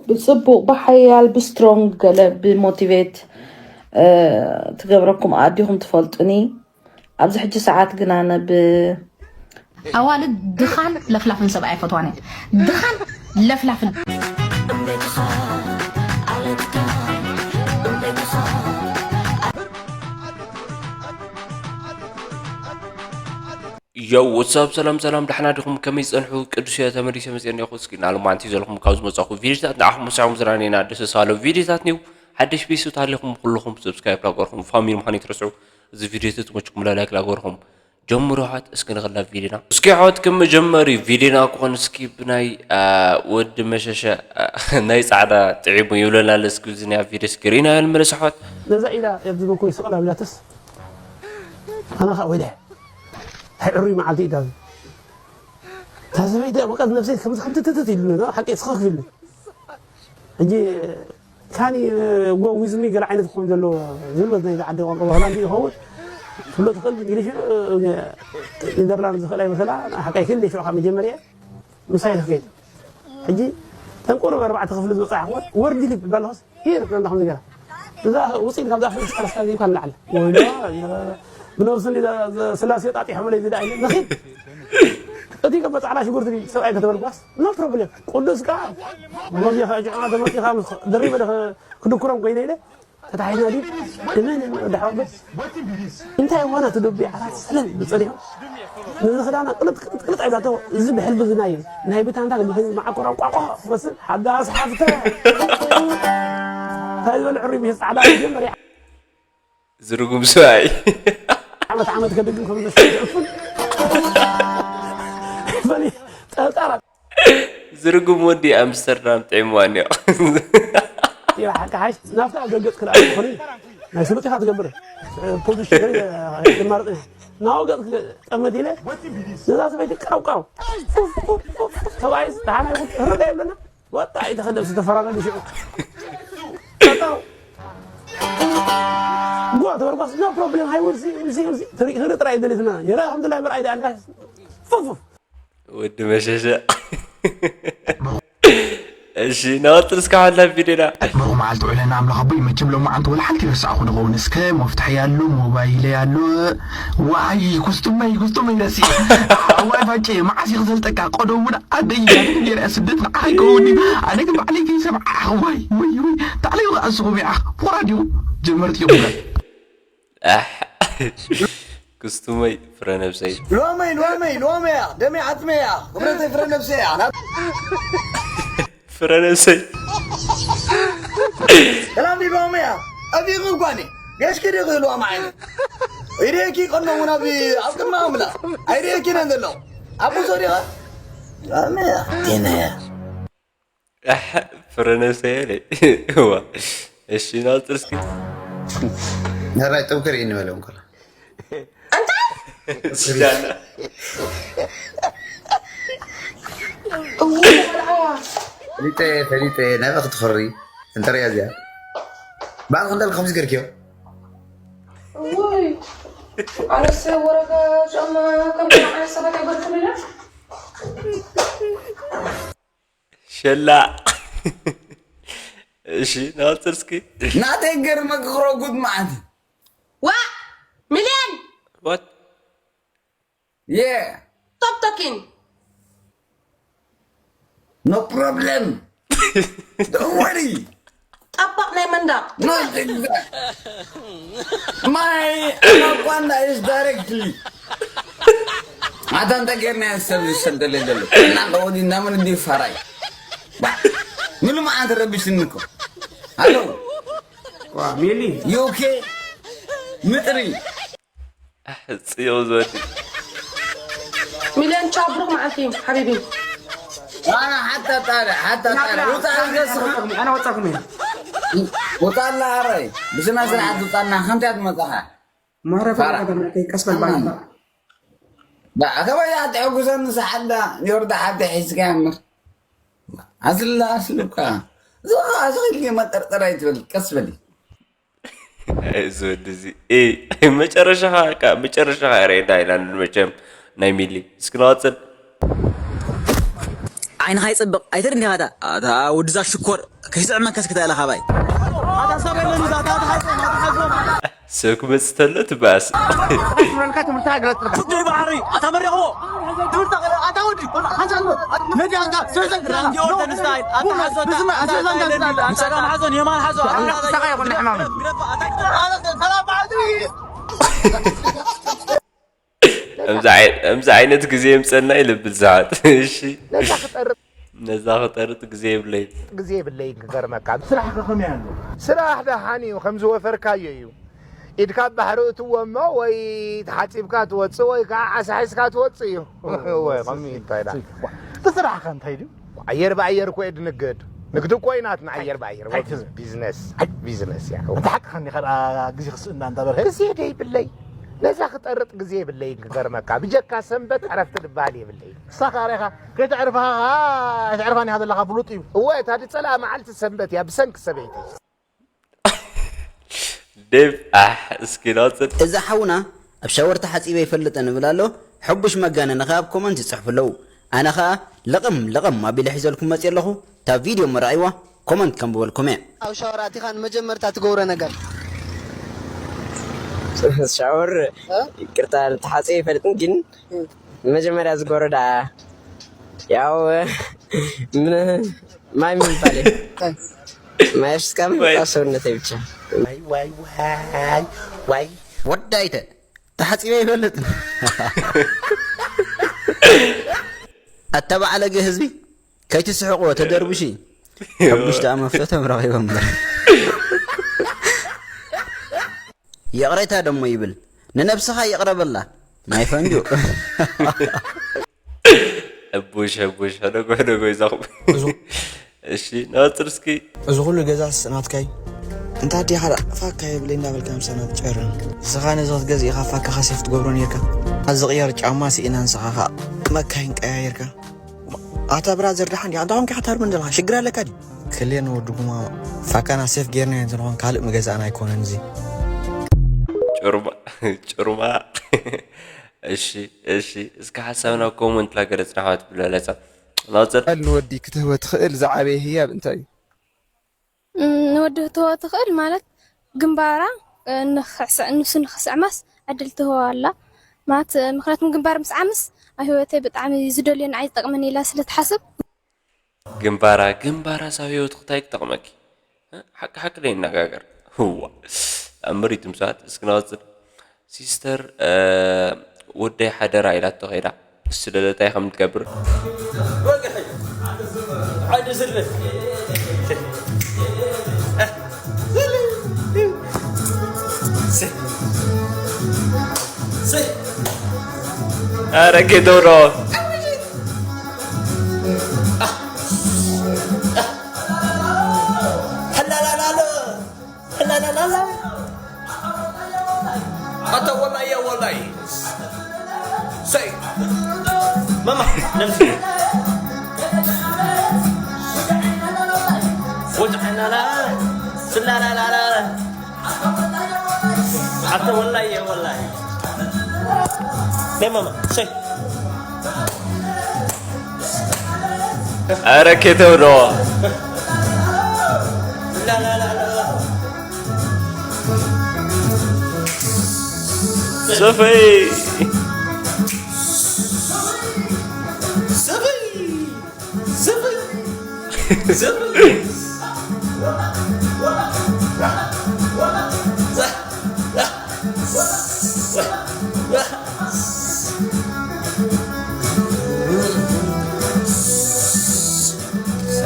ብፅቡቕ፣ ብሓያል፣ ብስትሮንግ፣ ገለ ብሞቲቬት ትገብረኩም ኣዲኹም ትፈልጡኒ። ኣብዚ ሕጂ ሰዓት ግን ኣነ ብ ኣዋልድ ድኻን ለፍላፍን ሰብኣይ ኣይፈትዋን እየ። ድኻን ለፍላፍን። ዮው ወትሳብ ሰላም ሰላም፣ ዳሕና ዲኹም? ከመይ ዝጸንሑ? ቅዱስ እየ፣ ተመሊሰ መጽየ እኒኹ። እስኪ ናሎማዓንቲ ዘለኹም ካብ ዝመጻኹ ቪዲዮታት ንዓኹም ምሳኹም ዝራኔና ደስ ሳሎ ቪዲዮታት ኒው ሓደሽ ቤሱ ታሊኹም ኩልኹም ሰብስክራይብ ላገርኹም ፋሚሊ ምዃን ይትረስዑ። እዚ ቪዲዮ ተትመችኩም ላይክ ላገርኹም ጀምሩ። ሓት እስኪ ንኸላ ቪዲዮና እስኪ ሓት ከም መጀመሪ ቪዲዮና ክኾን እስኪ ብናይ ወዲ መሸሸ ናይ ጻዕዳ ጥዒሙ ይብለና ለስኪ ዝኒያ ቪዲዮ እስኪ ሪና ያልመለስ ሓት ነዛ ኢላ ኣብዚ በኩል ይስቕላ ብላትስ ኣነ ኸዓ ወይለ ሕሩይ መዓልቲ እዩ ዳዚ እታ ሰበይቲ በቃ ነብሰይ ከምዚ ከምትትትት ኢሉ ሓቂ ስኽኽ ኢሉ ሕጂ ካኒ ጎ ዊዝሚ ገለ ዓይነት ክኾን ዘለዎ ዝብል ናይ ዓዲ ቋንቋ ባህላ እንዲ ይኸውን ትብሎ ትኽእል እንግሊሽ ኔዘርላንድ ዝኽእል ኣይመሰላ ሓቂ ኣይክእል ሽዑ ካብ መጀመርያ ምሳይ ትኽእል ሕጂ ተንቆሮ ኣርባዕተ ክፍሊ ዝወፅኣ ወርዲ ሊፕ ባለሆስ ሂር እንዳ ከምዚ ገራ እዛ ውፅኢት ካብዛ ፍልስካ ስታል ይብካ ንላዕሊ ወይዶ ብነብሱ እንዲ ስላሴ ጣጢሖ በለ ዝዳ ኢለ ንኺድ እቲ ገበ ፃዕዳ ሽጉርቲ ሰብኣይ ከተበልኳስ ኖ ፕሮብሌም ቅዱስ ከዓ መዚ ጅማ ተመፂኻ ምስ ደሪበ ክድኩሮም ኮይነ ኢለ ተታሒዝና ድዩ እመን ወዲ ሓወቦይ እንታይ ዋና ትደቢ ዓራት ሰለም ብፀኒሑ ነዚ ክዳና ቅልጥ ቅልጥ ቅልጥ ኣይብላቶ እዚ ብሕልቢ ዝናየ ናይ ብታንታ ብሕልቢ መዓኮራ ቋቋ ክመስል ሓዳስ ሓፍተ እንታይ ዝበለ ዕሩይ ምሽ ፃዕዳ መጀመርያ ዝርጉም ሰብኣይ ዓመት ዓመት ከድግም ከም ዘስዕፍን በሊ ጠርጠራ ዝርጉም ወዲ ኣምስተርዳም ጥዒምዋ እኒኦ ይባሓቂ ሓሽ ናብታ ኣብ ደገፅ ክልኣ ዝኾነ ናይ ስሉጥ ኢኻ ትገብር ፖዚሽን ድማ ናወገፅ ጠመት ኢለ ነዛ ሰበይቲ ቃውቃው ተባይስ ደሓና ይኹን ህርዳ የብለና ወጣ ኣይተኸደብ ዝተፈራረዱ ሽዑ ጓ ተበርኳስ no problem ሃይ ውርሲ ውርሲ ውርሲ ትርኢ ክርኢ ጥራይ ደሊትና የረ ኣልሓምዱሊላህ ምርኣይ ደኣ ኣልካ ፉፍ ፉፍ ወዲ መሸሸ እሺ ነቐፅል እስካብ ሓላ ቪድዮና ብሩኽ መዓልቲ ውዕለና ኣምላኽ ኣቦይ መቸም ሎማዓንቲ ወላ ሓንቲ ይረሳዕኹ ንኸውን እስከ መፍትሐይ ኣሎ ሞባይለይ ኣሎ ዋይ ኩስቱመይ ኩስቱመይ ረሲዐ ዋይ ፋጨ መዓስ እዩ ክዘልጠካ ቀደም እውን ኣደይ ያድን ገይረ ስደት ንዓኻ ይከውን ድዩ ኣነ ግን ባዕለይ ከይሰምዓ ኣሕ ዋይ ወይ ወይ ታዕለዩ ከዓ ስኹም ይዓኽ ፎራ ድዩ ጀመርቲ እዮም ክስቱመይ ፍረ ነብሰይ ሎመይ ሎመይ ሎመያ ደመይ ዓፅመያ ክብረተይ ፍረ ነብሰያ ናብ ፍረ ነብሰይ ሰላም ዲሎመያ ኣቢቑ እኳኒ ገሽኪ ዲኺ ኢልዋ ማዓይነ ይርእየኪ ቀኖ እውን ኣብ ኣብ ቅድሚ ኣምላኽ ኣይርእየኪ ነን ዘለኹ ኣቡሶ ዲኻ ሎመያ ቴነያ ፍረ ነብሰይ እዋ እሺ ናውፅር እስኪ ነራይ ጥብክር እዩ ንበሎም ከሎ እንታይ ጃና እው ቆልዓ ፈሊጠ ፈሊጠ ናበ ክትፈሪ እንተሪያ እዚኣ ባዕልክ እንዳልክ ከምዚ ገርክዮ እውይ ኣነስ ወረጋ ጫማ ከም ዓይነት ሰባት ኣይበልኩን ኢለ ሸላ እሺ ናውፅር እስኪ ናተይ ገርመ ክኽረጉት መዓት ዋ ሚልዮን what Yeah. Stop talking. No problem. Don't worry. ጠባቕ ናይ መንደቕ Not exact. My anaconda is directly. ኣታን ተጌርና ሰብ ዝሰደለ ዘሎ እና ቀወዲ እናመን እንዲ ፋራይ ምንም ኣንተ ረብሽኒ እኮ ኣሎ ሚሊ ዩኬ ምጥሪ ፅዮ ዝወዲ ሚልዮን ቻው ብሩክ መዓልቲ ሓቢቢ ኣና ሓታ ጣለ ሓታ ጣለ ውፃ ዝገስኻ ኣነ ወፃኩም እየ ውፃላ ኣረይ ብስነ ስርዓት ውፃና ከምትያ ትመፃኻ ማረፈ ፋራ። ቀስ በል ባይ ኣከባይ ኣትዕጉሰኒ ሰዓዳ ዮርዳ ሓብቲ ሒዝካ እምር ኣስላ ኣስልካ ዝኸ ኣስኺልኒ መጠርጠር ኣይትበል ቀስ በሊ እዚ ወዲ እዚ ኤ፣ መጨረሻኻ በቃ መጨረሻኻ ርኤና ኢና መቸም ናይ ሚሊ እስኪ ንቐፅል ዓይንኻ ይጽብቕ ኣይትርኢ እንዲኻ እታ። ኣታ ወድዛ ሽኮር ከይስዕመካ እስኪ ታይላ ካባይ። ሰብ ክመጽእ ተሎ ትበኣስ። ትብለካ ትምህርትኻ ግለጽ። ፍቅሪ ባሕሪ ኣታ መሪቕዎ። ንጸጋም ሓዞን የማን ሓዞ ንሳኻ ይኹን ሕማም። ከምዚ ዓይነት ግዜ የምፀና ይልብል ዝሓት እሺ ነዛ ክጠርጥ ነዛ ክጠርጥ ግዜ የብለይ ግዜ የብለይን ክገርመካ። ስራሕ ከ ከመይ ኣሎ? ስራሕ ደሓን እዩ፣ ከም ዝወፈርካዮ እዩ። ኢድካ ኣብ ባሕሪ እትዎ እሞ ወይ ተሓፂብካ ትወፅእ ወይ ከዓ ዓሳ ሒዝካ ትወፅእ እዩ። እወ፣ ከምኡ እዩ እንታይ ደኣ። እቲ ስራሕ ከ እንታይ ድዩ? ኣየር ብኣየር እኮ እየ ድንግድ። ንግዲ እኮ እዩ ናትና ኣየር ብኣየር። እንታይ ትብል? ቢዝነስ፣ ቢዝነስ እያ። እንተ ሓቅኻ እንዲኻ ደኣ ግዜ ክስእና እንዳ በርሀ። ግዜ ደይብለይ። ነዛ ክጠርጥ ግዜ የብለይን ክገርመካ። ብጀካ ሰንበት ዕረፍቲ ድበሃል የብለይን። ንስኻ ከኣ ርኢኻ ከይተዕርፋ ከኣ ኣይተዕርፋን ኢኻ ዘለኻ ፍሉጥ እዩ። እወ እታ ድጸልኣ መዓልቲ ሰንበት እያ ብሰንኪ ሰበይተይ። ዴቭ ኣሕ እስኪ ናውፅል እዛ ሓውና ኣብ ሻወር ተሓፂበ ይፈልጥን እብል ኣሎ። ሕቡሽ መጋነኒ ከኣ ኣብ ኮመንት ይፅሕፉ ኣለዉ። ኣነ ከኣ ለቐም ለቐም ኣቢለ ሒዘልኩም መፅየ ኣለኹ። እታ ቪድዮ መራዒዋ ኮመንት ከንብበልኩም እየ። ኣብ ሻወር ኣቲኻ ንመጀመርታ ትገብሮ ነገር። ሻወር ይቅርታ ተሓፂበ ይፈልጥን ግን መጀመርያ ዝገብሮ ደኣ ያው ምን ማይ ምባል እዩ ማይ ኣፍስካ ምምፃእ ሰውነተይ ብቻ ወዳይተ ተሓፂበ ይፈልጥ ኣታ ባዕለገ ህዝቢ ከይትስሕቅዎ ተደርብሺ ሕቡሽ ደኣ መፍተቶም ረኺቦም እምበር ይቕሬታ ደሞ ይብል ንነብስኻ ይቕረ በላ ናይ ፈንጁ ሕቡሽ ሕቡሽ ሕደጎ ሕደጎ ይዛኹም እሺ ናወፅር እስኪ እዚ ኩሉ ገዛስ ናትካይ እንታ ኣዴኻ ደኣ ፋካ የብለይ እንዳበልካ ምሳና ትጨርን ንስኻ ነዚ ክትገዝእ ኢኻ ፋካኻ ሴፍ ትገብሮ ነይርካ ኣዝቕየር ጫማ ስኢና ንስኻ ኸኣ መካይን ቀያይርካ ኣታ ብራዘር ደሓን ዲኻ እንታይ ኾንካ ኢኻ ታርመን ዘለኻ ሽግር ኣለካ ድዩ ክልኤና ወዲ ጉማ ፋካና ሴፍ ጌርናዮ እንተንኾን ካልእ ምገዛእና ኣይኮነን እዚ ጭርማ ጭርማ እሺ እሺ እስከ ሓሳብና ኮመንት ላገለጽና ኣሕዋት ብለለጸ ናውፅር ንወዲ ክትህቦ ትኽእል ዝዓበየ ህያብ እንታይ እዩ? ንወዲ ክትህቦ ትኽእል ማለት ግንባራ ንሱ ንኽስዕማስ ዕድል ትህቦ ኣላ ማለት ምክንያቱም ግንባር ምስ ዓምስ ኣብ ህይወተይ ብጣዕሚ ዝደልዮ ንዓይ ዝጠቅመኒ ኢላ ስለ ትሓስብ ግንባራ ግንባራ ሳብ ህይወትኺ ታይ ክጠቕመኪ ሓቂ ሓቂ ደይነጋገር ህዋ ኣብ መሪት ምሳት እስኪ ናወፅር ሲስተር ወደይ ሓደራ ኢላቶ ከይዳ እሱ ደለታይ ከም ትገብር ኧረ ጌዶሮ ኣታ ወላይ ያ ወላይ ሰይ ማማ ነምሲ ወጅዓናላ ስላላላላ ኣታ ወላይ ያ ወላይ ነይ ማማ ሰይ ኧረ ኬተው ነው ሰፈይ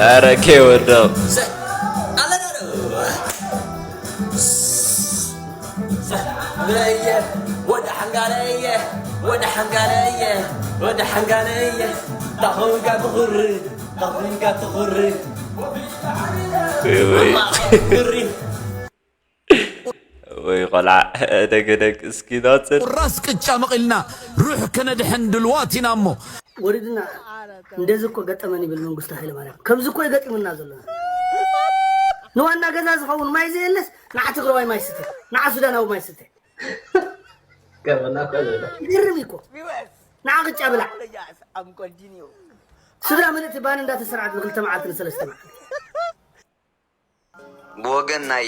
ኧረ ኬወደው ወደ ሓንጋለየ ወደ ሓንጋለየ ወደ ሓንጋለየ ታኾንካ ትኹሪ ታኾንካ ትኹሪ ወይ ቆልዓ ደገደግ እስኪ ናፅር ቁራስ ቅጫ መቒልና ሩሕ ከነድሕን ድልዋት ኢና እሞ ወሪድና እንደዚ እኮ ገጠመን ይብል መንግስቱ ሃይለማርያም ከምዚ እኮ ይገጢሙና ዘሎ ንዋና ገዛ ዝኸውን ማይ ዘየለስ ንዓ ትግራዋይ ማይ ስተ ንዓ ሱዳናዊ ማይ ስተ ይገርም እኮ ንዓ ቅጫ ብላዕ ስድራ ምልእቲ ባኒ እንዳተሰርዓት ንክልተ መዓልቲ ንሰለስተ መዓልቲ። ብወገን ናይ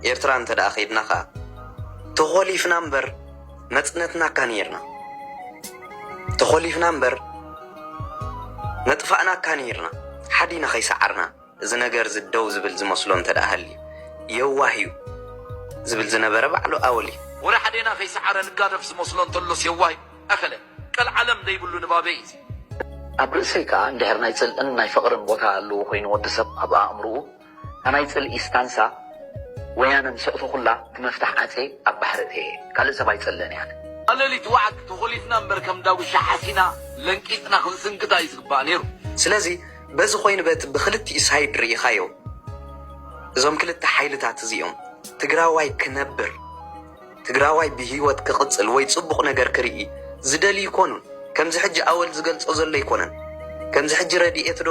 ኤርትራ እንተ ደኣ ኸይድና ኸኣ ተኾሊፍና እምበር መጽነትናካ ነይርና። ተኾሊፍና እምበር መጥፋእናካ ነይርና። ሓዲና ኸይሰዓርና፣ እዚ ነገር እዚ ደው ዝብል ዝመስሎ እንተ ደኣ ሃልዩ፣ የዋህ እዩ ዝብል ዝነበረ ባዕሉ ኣወል እዩ። ወረ ሓዴና ከይሰዓረ ንጋደፍ ዝመስሎ እንተሎስ የዋህ እዩ። ኣኸለ ቀልዓለም ዘይብሉ ንባበይ እዚ። ኣብ ርእሰይ ከኣ እንድሕር ናይ ጽልእን ናይ ፍቕርን ቦታ ኣለዎ ኮይኑ ወዲ ሰብ ኣብ ኣእምርኡ፣ እታ ናይ ጽልኢ ስታንሳ ወያነን ስዕቱ ኩላ እቲ መፍታሕ ዓጽየ ኣብ ባሕሪ እተየ። ካልእ ሰብ ኣይጽልእን እየ ኣነ። ኣብ ሌሊት ዋዕግ ተኾሊፍና እምበር ከም ዳጉሻ ሓሲና ለንቂጥና ክንስንክታ እዩ ዝግባእ ነይሩ። ስለዚ በዚ ኮይኑ በቲ ብክልቲኡ ሳይድ ርኢኻዮ፣ እዞም ክልተ ሓይልታት እዚኦም ትግራዋይ ክነብር፣ ትግራዋይ ብህይወት ክቕጽል ወይ ጽቡቕ ነገር ክርኢ ዝደልዩ ይኮኑን። ከምዚ ሕጂ ኣወል ዝገልጾ ዘሎ ኣይኮነን። ከምዚ ሕጂ ረድኤት ዶ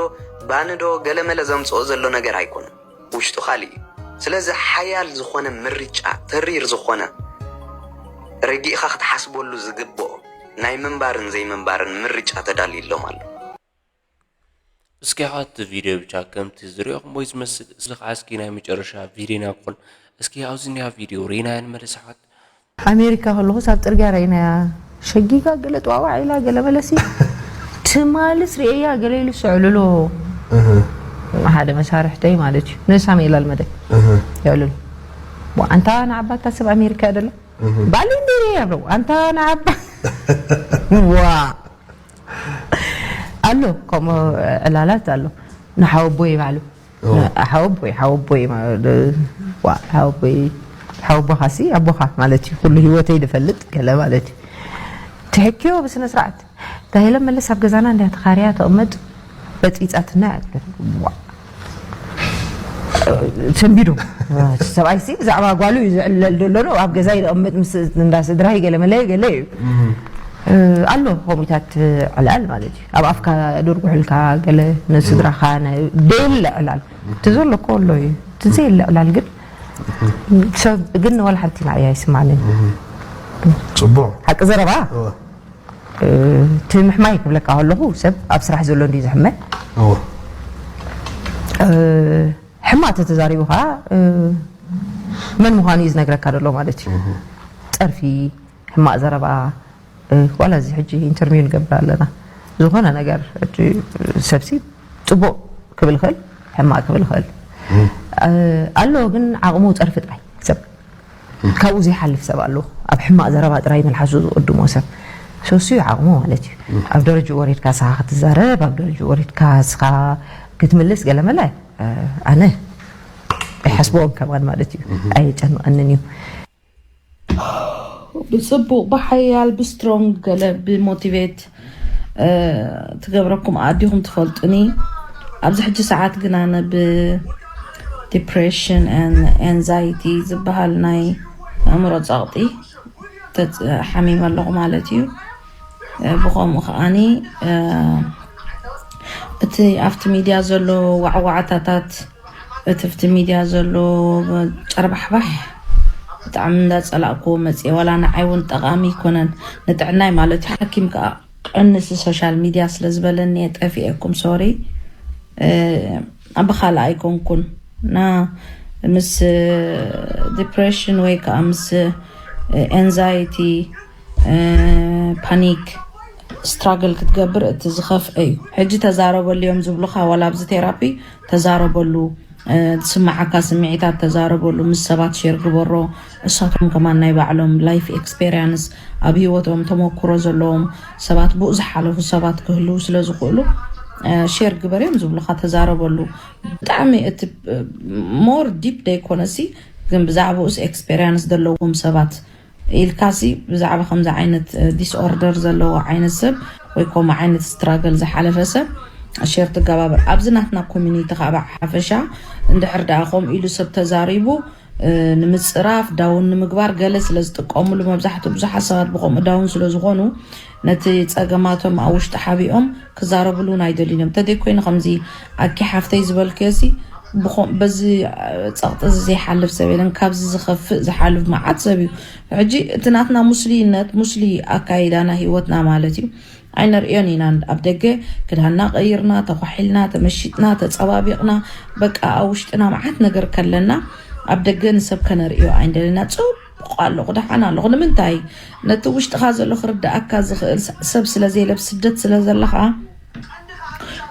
ባኒ ዶ ገለመለ ዘምጽኦ ዘሎ ነገር ኣይኮነን። ውሽጡ ካልእ እዩ። ስለዚ ሓያል ዝኾነ ምርጫ፣ ተሪር ዝኾነ፣ ረጊእኻ ክትሓስበሉ ዝግብኦ ናይ ምንባርን ዘይምንባርን ምርጫ ተዳልዩ ኣሎም ኣሎ። እስኪ ኣሕዋት እቲ ቪድዮ ብቻ ከምቲ ዝሪኦኹምዎ እዩ ዝመስል። እዚ ከዓ እስኪ ናይ መጨረሻ ቪድዮና ክኾን። እስኪ ኣብዚ እኒኣ ቪድዮ ርኢናያ ንመለስ ኣሕዋት። ኣሜሪካ ከለኹስ ኣብ ፅርግያ ረኢናያ። ሸጊጋ ገለ ጥዋዋዕ ኢላ ገለ መለሲ ትማልስ ርእያ ገለ ኢሉ ሰዕልሎ። ሓደ መሳርሕተይ ማለት እዩ ንሳም ኢላ ልመደ የዕልሉ። ኣንታ ንዓባታ ሰብ ኣሜሪካ ደለ ባሊ እንዲሪ ያብለው ኣንታ ንዓባ ዋ ኣሎ ከምኡ ዕላላት ኣሎ። ንሓወቦይ ባዕሉ ሓወቦይ ሓወቦይ ሓወቦይ ሓወቦኻሲ ኣቦኻ ማለት እዩ። ኩሉ ህይወተይ ዝፈልጥ ገለ ማለት እዩ። ትሕክዮ ብስነ ስርዓት ታሂለ መለስ ኣብ ገዛና እንዲያ ተኻርያ ተቕመጥ በፂፃትና ሰንቢዱ ሰብኣይሲ ብዛዕባ ጓሉ እዩ ዝዕለል ዘሎ ነው ኣብ ገዛ ይቕመጥ ምስ እንዳ ስድራ ገለ መለ ገለ እዩ ኣሎ። ከምኡታት ዕላል ማለት እዩ። ኣብ ኣፍካ ዶርጉሕልካ ገለ ንስድራኻ ደየለ ዕላል እቲ ዘሎ እኮ ኣሎ እዩ። እቲ ዘየለ ዕላል ግን ሰብ ግን ወላ ሓንቲ ንዓይ ኣይስማዕንን። ፅቡቅ ሓቂ ዘረባ እቲ ምሕማይ ክብለካ ከለኹ ሰብ ኣብ ስራሕ ዘሎ እንዲ ዝሕመ ሕማቅ ተተዛሪቡ ከዓ መን ምዃኑ እዩ ዝነግረካ ዘሎ ማለት እዩ። ፀርፊ፣ ሕማቅ ዘረባ ዋላ እዚ ሕጂ ኢንተርቪው ንገብር ኣለና። ዝኾነ ነገር ሰብሲ ፅቡቅ ክብል ይኽእል፣ ሕማቅ ክብል ይኽእል ኣሎ። ግን ዓቕሙ ፀርፊ ጥራይ ሰብ ካብኡ ዘይሓልፍ ሰብ ኣሎ። ኣብ ሕማቅ ዘረባ ጥራይ መልሓሱ ዝቕድሞ ሰብ ሰስዩ ዓቕሙ ማለት እዩ። ኣብ ደረጅኡ ወሪድካ ስኻ ክትዛረብ፣ ኣብ ደረጅኡ ወሪድካ ስኻ ክትምልስ ገለመለ ኣነ ኣይሓስብኦን ከማን ማለት እዩ። ኣየጨንቐንን እዩ። ብፅቡቅ ብሓያል ብስትሮንግ ገለ ብሞቲቬት ትገብረኩም ኣዲኹም ትፈልጡኒ። ኣብዚ ሕጂ ሰዓት ግን ኣነ ብ depression and anxiety ዝበሃል ናይ ኣእምሮ ፀቕጢ ሓሚመ ኣለኹ ማለት እዩ። ብኸምኡ ከዓኒ እቲ ኣብቲ ሚድያ ዘሎ ዋዕዋዕታታት እቲ ኣብቲ ሚድያ ዘሎ ጨርባሕባሕ ብጣዕሚ እንዳፀላእኩዎ መፅየ። ዋላ ንዓይ እውን ጠቓሚ ኣይኮነን ንጥዕናይ ማለት እዩ። ሓኪም ከዓ ቀንሲ ሶሻል ሚድያ ስለ ዝበለኒ እየ ጠፊኤኩም። ሶሪ ብኻልእ ኣይኮንኩን እና ምስ ዲፕሬሽን ወይ ከዓ ምስ ኤንዛይቲ ፓኒክ ስትራግል ክትገብር እቲ ዝኸፍአ እዩ። ሕጂ ተዛረበሉ እዮም ዝብሉኻ ዋላ ኣብዚ ቴራፒ ተዛረበሉ ዝስምዓካ ስምዒታት ተዛረበሉ ምስ ሰባት ሼር ግበሮ። እሳቶም ከማን ናይ ባዕሎም ላይፍ ኤክስፔሪንስ ኣብ ህይወቶም ተመኩሮ ዘለዎም ሰባት ብኡ ዝሓለፉ ሰባት ክህልዉ ስለ ዝኽእሉ ሼር ግበር እዮም ዝብሉኻ ተዛረበሉ። ብጣዕሚ እቲ ሞር ዲፕ ደይኮነሲ ግን ብዛዕባኡስ ኤክስፔሪንስ ዘለዎም ሰባት ኢልካሲ ብዛዕባ ከምዚ ዓይነት ዲስኦርደር ዘለዎ ዓይነት ሰብ ወይ ከምኡ ዓይነት ስትራግል ዝሓለፈ ሰብ ሼር ትገባበር ኣብዚ ናትና ኮሚኒቲ ከዓ ብሓፈሻ እንድሕር ደኣ ከምኡ ኢሉ ሰብ ተዛሪቡ ንምፅራፍ ዳውን ንምግባር ገለ ስለ ዝጥቀምሉ መብዛሕትኡ ብዙሓት ሰባት ብከምኡ ዳውን ስለ ዝኾኑ ነቲ ፀገማቶም ኣብ ውሽጢ ሓቢኦም ክዛረብሉ እውን ኣይደልዩን እዮም። እንተደይ ኮይኑ ከምዚ ኣኪ ሓፍተይ ዝበልክዮ ሲ በዚ ፀቕጢ እዚ ዘይሓልፍ ሰብ የለን። ካብዚ ዝኸፍእ ዝሓልፍ መዓት ሰብ እዩ። ሕጂ እቲ ናትና ሙስሊነት ሙስሊ ኣካይዳና ህይወትና ማለት እዩ። ኣይነርእዮን ኢና። ኣብ ደገ ክዳንና ቀይርና፣ ተኳሒልና፣ ተመሺጥና፣ ተጸባቢቕና፣ በቃ ኣብ ውሽጥና መዓት ነገር ከለና ኣብ ደገ ንሰብ ከነርእዮ ኣይንደልና። ጽቡቕ ኣለኹ፣ ደሓን ኣለኹ። ንምንታይ? ነቲ ውሽጥኻ ዘሎ ክርድኣካ ዝኽእል ሰብ ስለ ዘየለ፣ ኣብ ስደት ስለ ዘለኻ፣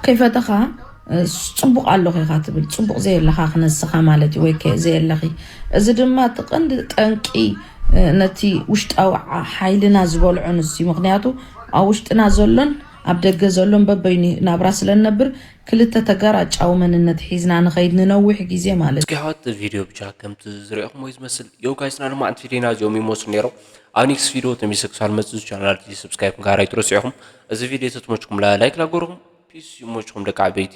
ከይፈተኻ ጽቡቕ ኣለኹ ኢኻ ትብል፣ ጽቡቕ ዘየለኻ ክነስኻ ማለት እዩ፣ ወይ ከ ዘየለኺ። እዚ ድማ እቲ ቀንዲ ጠንቂ ነቲ ውሽጣዊ ሓይልና ዝበልዖ ንሱ እዩ። ምኽንያቱ ኣብ ውሽጥና ዘሎን ኣብ ደገ ዘሎን በበይኑ ናብራ ስለ ንነብር፣ ክልተ ተጋራጫዊ መንነት ሒዝና ንኸይድ ንነዊሕ ግዜ ማለት እዩ። እስኪ ኣሕዋት ቪድዮ ብቻ ከምቲ ዝረእኹም ወይ ዝመስል ዮ ጋይስና ልማዓንቲ ቪድዮና እዚኦም ይመስሉ ነይሮም። ኣብ ኔክስት ቪድዮ ተመሊሰ ክሳብ መፅእ ቻናል ሰብስክራይብ ምግባር ኣይትረስዑ ኢኹም። እዚ ቪድዮ ተትመችኩም ላይክ ላገርኹም። ፒስ ይመችኹም ደቂ ዓበይቲ።